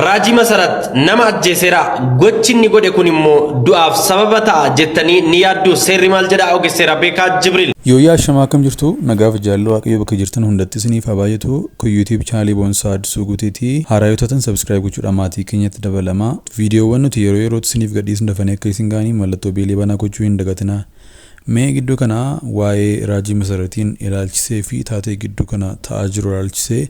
Raajii Masarat nama ajjeeseera, gochi inni godhe kun immoo du'aaf sababa ta'a jettanii ni yaaddu? Seerri maal jedha? Ogeesseera Beekaa Jibriil. Yooyyaa, ashamaa, akkam jirtu? Nagaaf jaalala Waaqayyoo bakka jirtan hundatti isiniif haa baay'atu. Kun YouTube chaanalii Boonsaa Addisuu Guuteetii. Haaraa yoo taatan subscribe gochuudhaan maatii keenyatti dabalamaa. Viidiyoowwan nuti yeroo yerootti isiniif gadhiisnu dafanii akka isin ga'anii mallattoo beelii banaa gochuu hin dagatinaa. Mee gidduu kana waa'ee Raajii Masaratiin ilaalchisee fi taatee gidduu kana ta'aa jiru ilaalchisee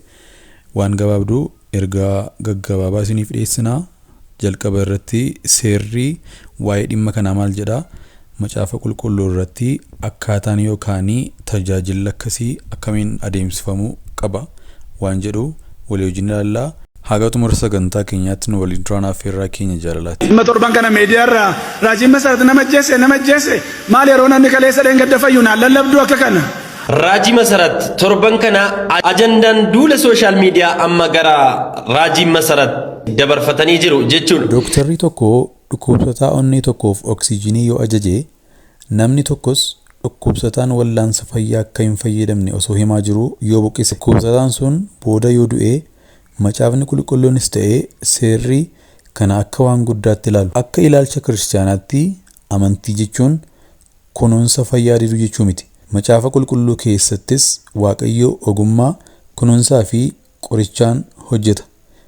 waan gabaabduu ergaa gaggabaabaa isiniif dhiyeessinaa. Jalqaba irratti seerri waa'ee dhimma kanaa maal jedhaa? Macaafa Qulqulluu irratti akkaataan yookaan tajaajilli akkasii akkamiin adeemsifamuu qaba waan jedhu walii wajjin ilaallaa. Haga xumura sagantaa keenyaatti nu waliin turaan affeerraa keenya jaalalaati. Dhimma torban kana miidiyaarraa Raajiin Masarat nama ajjeese, nama ajjeese, maal yeroo namni kaleessa dheengadda fayyu naan lallabduu akka kana. Raajii Masarat torban kana ajandaan duula social media amma gara Raajii Masarat dabarfatanii jiru jechuudha. Dooktarri tokko dhukkubsataa onnee tokkoof oksijiinii yoo ajaje, namni tokkos dhukkubsataan wallaansa fayyaa akka hin fayyadamne osoo himaa jiruu yoo buqqise, dhukkubsataan sun booda yoo du'e, Macaafni Qulqulluunis ta'e seerri kana akka waan guddaatti ilaalu. Akka ilaalcha Kiristiyaanaatti amantii jechuun kunuunsa fayyaa diduu jechuu miti. Macaafa Qulqulluu keessattis Waaqayyo ogummaa, kunuunsaa fi qorichaan hojjeta.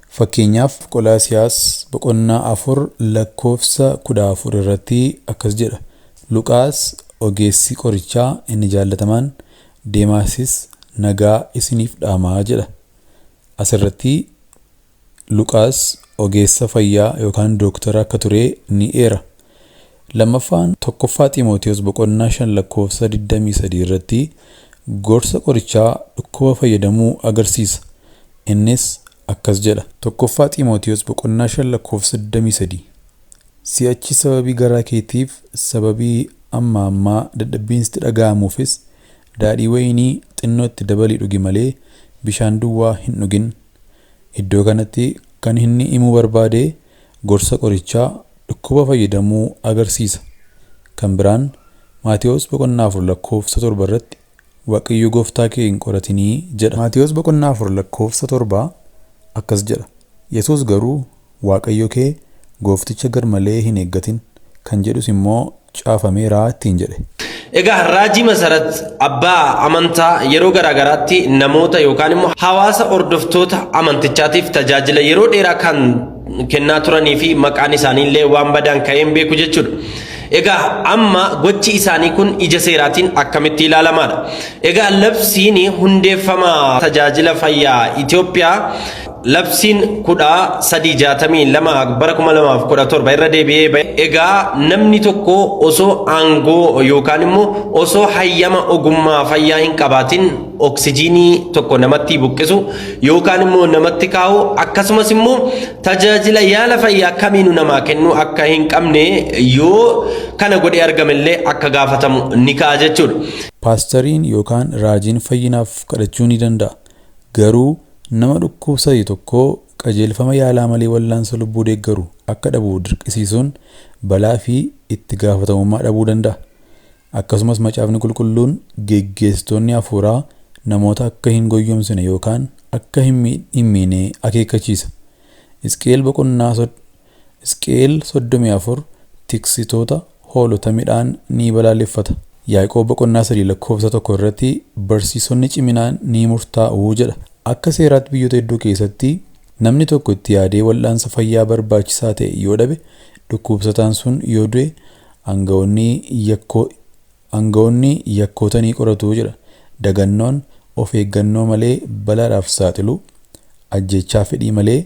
Fakkeenyaaf. Qolaasiyaas boqonnaa 4 lakkoofsa 14 irratti akkas jedha, Luqaas ogeessi qorichaa inni jaallatamaan, Deemaasis nagaa isiniif dhaama jedha. Asirratti Luqaas ogeessa fayyaa yookaan dooktara akka ture ni eera. Lammaffaan, 1ffaa Ximotewos boqonnaa 5 lakkoofsa 23 irratti gorsa qorichaa dhukkuba fayyadamuu agarsiisa. Innis akkas jedha. 1ffaa Ximotewos boqonnaa 5 lakkoofsa 23, Si'achi sababii garaa keetiif, sababii ammaa ammaa dadhabbiin sitti dhaga'amuufis daadhii wayinii xinnoo itti dabalii dhugi malee, bishaan duwwaa hin dhugin. Iddoo kanatti kan inni himuu barbaade gorsa qorichaa dhukkuba fayyadamuu agarsiisa. Kan biraan, Maatewos boqonnaa 4 lakkoofsa 7 irratti Waaqayyo gooftaa kee hin qoratinii jedha. Maatewos boqonnaa 4 lakkoofsa 7 akkas jedha, Yesuus garuu, Waaqayyo kee goofticha gar malee hin eeggatin kan jedhus immoo caafameera ittiin jedhe. Egaa Raajii Masarat abbaa amantaa yeroo garaagaraatti namoota yookaan immoo hawaasa hordoftoota amantichaatiif tajaajila yeroo dheeraa kan kennaa turanii fi maqaan isaaniillee waan badaan ka'een beeku jechuudha. Egaa amma gochi isaanii kun ija seeraatiin akkamitti ilaalamaadha? Egaa labsiin hundeeffama tajaajila fayyaa Itoophiyaa labsiin 1362 bara 2017 irra deebi'ee ba'e. Egaa namni tokko osoo aangoo yookaan immoo osoo hayyama ogummaa fayyaa hin qabaatin oksijiinii tokko namatti buqqisu yookaan immoo namatti kaa'u, akkasumas immoo tajaajila yaala fayyaa kamiinuu namaa kennuu akka hin qabne, yoo kana godhee argamellee akka gaafatamu ni ka'a jechuudha. Paastariin yookaan raajiin fayyinaaf kadhachuu ni danda'a. Garuu nama dhukkubsate tokko qajeelfama yaalaa malee wallaansa lubbuu deeggaru akka dhabu dirqisiisuun balaa fi itti gaafatamummaa dhabuu danda'a. Akkasumas Macaafni Qulqulluun geggeessitoonni hafuuraa namoota akka hin goyyomsine yookaan akka hin miine akeekkachiisa. Hisqi'el boqonnaa Hisqi'el 34 tiksitoota hoolota midhaan ni balaaleffata. Yaaqoob boqonnaa 3 lakkoofsa 1 irratti barsiisonni ciminaan ni murtaa'u jedha. Akka seeraatti biyyoota hedduu keessatti namni tokko itti yaadee wal'aansa fayyaa barbaachisaa ta'e yoo dhabe, dhukkubsataan sun yoo du'e, aanga'oonni yakkoota ni qoratu jedha. Dagannoon of eeggannoo malee balaadhaaf saaxiluu, ajjeechaa fedhii malee,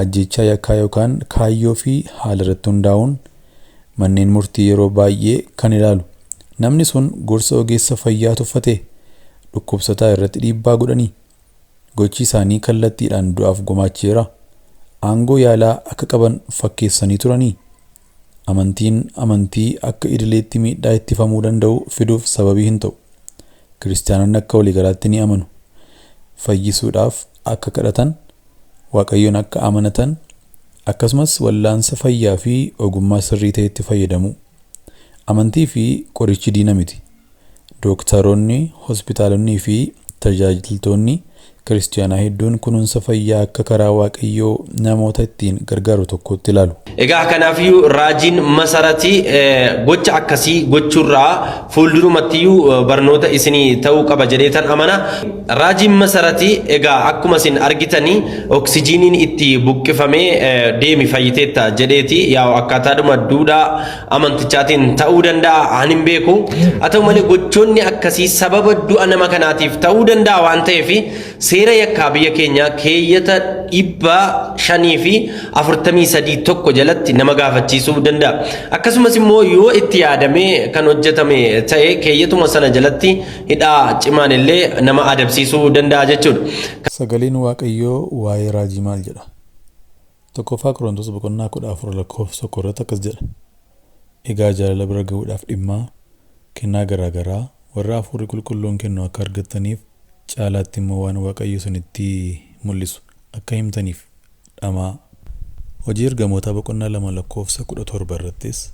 ajjeechaa yakkaa yookaan kaayyoo fi haala irratti hundaa'uun manneen murtii yeroo baay'ee kan ilaalu. Namni sun gorsa ogeessa fayyaa tuffatee? Dhukkubsataa irratti dhiibbaa godhanii? Gochi isaanii kallattiidhaan du'aaf gumaacheeraa? Aangoo yaalaa akka qaban fakkeessanii turanii? Amantiin amantii akka idileetti miidhaa ittifamuu danda'u fiduuf sababii hin ta'u. Kiristiyaanonni akka waliigalaatti ni amanu. Fayyisuudhaaf akka kadhatan, Waaqayyoon akka amanatan, akkasumas wallaansa fayyaa fi ogummaa sirrii ta'etti fayyadamuu. Amantii fi qorichi diina miti. Dooktaroonni, hospitaalonnii fi tajaajiltoonni Kiristiyaanaa hedduun kunuunsa fayyaa akka karaa Waaqayyoo namoota ittiin gargaaru tokkootti ilaalu. Egaa kanaafiyyuu raajiin Masaratii gocha akkasii gochuurraa fuuldurumattiyyuu barnoota isinii ta'uu qaba jedheetan amana. Raajiin Masaratii egaa akkuma isin argitanii oksijiiniin itti buqqifamee deemi fayyiteetta jedheeti yaa'u akkaataadhuma duudhaa amantichaatiin ta'uu danda'a an hin beeku. Haa ta'u malee gochoonni akkasii sababa du'a nama kanaatiif ta'uu danda'a waan ta'eef seera yakkaa biyya keenyaa keeyyata 543 1 jalatti nama gaafachiisuu danda'a. Akkasumas immoo yoo itti yaadamee kan hojjetame ta'e keeyyatuma sana jalatti hidhaa cimaan illee nama adabsiisuu danda'a jechuudha. Sagaleen Waaqayyoo waa'ee raajii maal jedha? 1ffaa Qorontos boqonnaa 14 lakkoofsa 1 irratti akkas jedha. Egaa jaalala bira ga'uudhaaf dhimmaa, kennaa garaa garaa warra Hafuurri Qulqulluun kennu akka argattaniif, caalaatti immoo waan Waaqayyo isinitti mul'isu akka himtaniif dhama'aa. Hojii Ergamootaa boqonnaa 2 lakkoofsa 17 irrattis,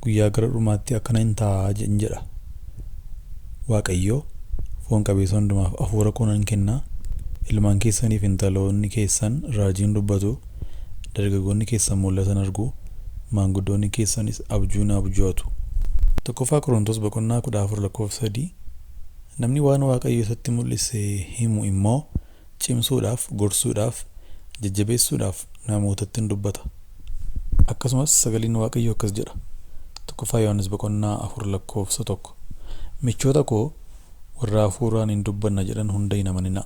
Guyyaa gara dhumaatti akkana in ta'a in jedha Waaqayyo, foon qabeessa hundumaaf hafuura koo nan kenna, ilmaan keessanii fi intaloonni keessan raajii in dubbatu, dargaggoonni keessan mul'ata in argu, maanguddoonni keessanis abjuu in abju'atu. 1ffaa Qorontos boqonnaa 14 lakkoofsa 3 Namni waan Waaqayyo isatti mul'ise himu immoo cimsuudhaaf, gorsuudhaaf, jajjabeessuudhaaf namootatti in dubbata. Akkasumas sagaleen Waaqayyoo akkas jedha, 1ffaa Yohaannis boqonnaa 4 lakkoofsa 1 Michoota koo warra hafuuraan in dubbanna jedhan hunda hin amaninaa.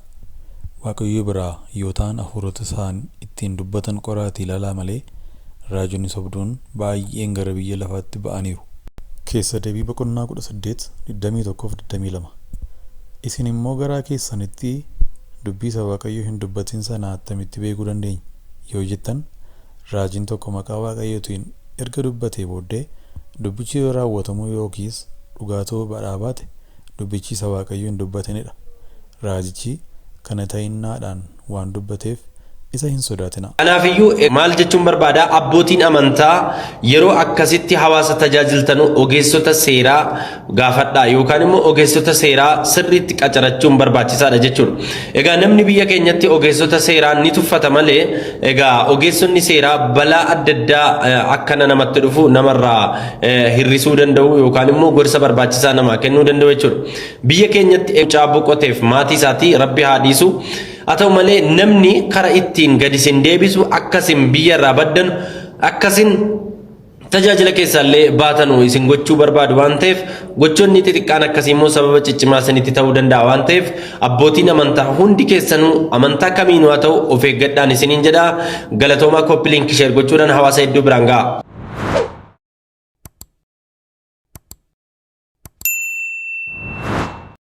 Waaqayyo biraa yoo ta'an hafuurota isaan ittiin dubbatan qoraatii ilaalaa malee, raajonni sobduun baay'een gara biyya lafaatti ba'aniiru. Keessa Deebii boqonnaa 18, 21 fi 22 Isin immoo garaa keessanitti, Dubbii isa Waaqayyo hin dubbatin sana attamitti beekuu dandeenya? yoo jettan, raajiin tokko maqaa Waaqayyootiin erga dubbatee booddee, dubbichi yoo raawwatamuu yookiis dhugaa ta'uu dhaabaate, dubbichi isa Waaqayyo hin dubbatinii dha. Raajichi kana ta'innaadhaan waan dubbateef isa hin sodaatinaa. Kanaafiyyuu maal jechuun barbaada abbootiin amantaa yeroo akkasitti hawaasa tajaajiltanu ogeessota seeraa gaafadhaa yookaan immoo ogeessota seeraa sirriitti qacarachuun barbaachisaadha jechuudha. Egaa namni biyya keenyatti ogeessota seeraa ni tuffata malee egaa ogeessonni seeraa balaa adda addaa akkana namatti dhufu namarraa hir'isuu danda'u yookaan immoo gorsa barbaachisaa namaa kennuu danda'u jechuudha. Biyya keenyatti mucaa boqoteef maatii isaatii rabbi haa dhiisu. Haa ta'u malee namni kara ittiin gadi isin deebisu akkasin biyya irraa baddanu akkasin tajaajila keessaallee baatanu isin gochuu barbaadu waan ta'eef gochoonni xixiqqaan akkasii immoo sababa ciccimaa isinitti ta'uu danda'a waan ta'eef abbootiin amantaa hundi keessanuu amantaa kamiinuu haa ta'u of eeggadhaan isiniin jedha. Galatoomaa. Copy link share gochuudhaan hawaasa hedduu biraan ga'a.